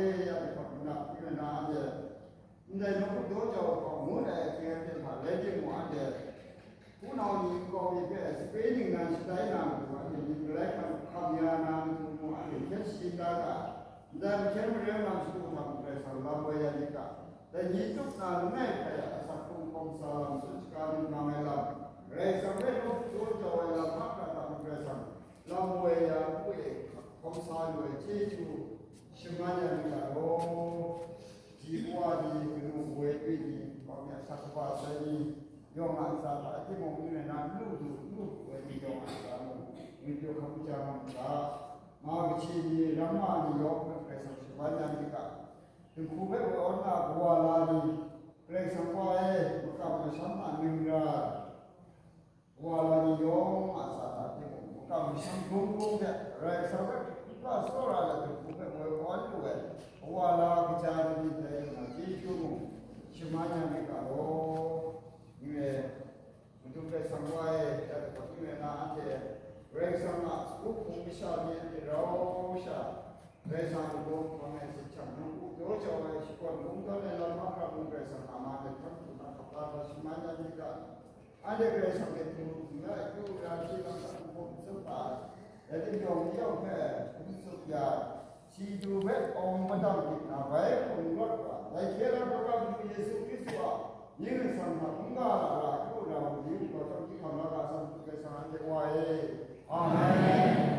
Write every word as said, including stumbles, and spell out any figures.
ya, ya, na, na, anhte ndai nawku daw jau hkawng ngut ai ahkying aten hta rai timung, anhte hpunau ni nkau mi hpe sape ningnan shatai na matu, anhte myit malai hkam hkam ya na matu mung, anhte hkyen shayin da ga, ndai mahkyen maren lam shagu hta mung Karai Kasang lam woi ya myit ga, dai ni tup na langai hkrai a asak hkrung hkawm sa lam, tsun shaga myit mang ai lam, Karai Kasang hpe nawku daw jau ai lam mahkra hta mung Karai Kasang lam woi ya, hku e hkawm sa lu ai chyeju shaman ya myit ga law, ji wa ni, kanu woi dwi ni, hkawm ya asak kaba sai ni, yawng a ntsa hta timung n rai na, n lu du, n lu du ai ni yawng a ntsa mung, ngwipyaw hkam ja nga mu ga, ma kachi ni, ramma ni yawng hpe Karai Kasang shaman ya myit ga, dinghku hpe woi awn na kawa la ni, Karai Kasang wa e, makam masham a ningran, kawa la ni yawng a ntsa hta timung, makam masham grung grung hte Karai Kasang hpe hkra tsawra ai dinghku hpe woi awn lu ai, kawa la kaja ni myit dai yang a chyeju mung shaman ya myit ga law. Nye, Madu Karai Kasang wa e, ya daw ni rai na, anhte Karai Kasang a sagu hpung masha ni anhte rau sha, Karai Kasang a lagaw hpang e sit jang, nawku daw jau ai shakawn kungdawn ai lam mahkra mung Karai Kasang a man e hkan hkrum na hkap la hkra shaman ya myit ga, anhte Karai Kasang hte htingnu htingla, akyu ara shi lam hta hkum hkum tsup ai, dai timung yawng hpe hkum tsup ya ai, si du hpe awng madang dik na bai hkum rawt wa, dai hkye la Madu Yesu Hkristu a mying ningsang hta hkungga lara akyu ara mung, dai hkawhkam hkam la ga, Madu Karai Kasang anhte wa e. Amen.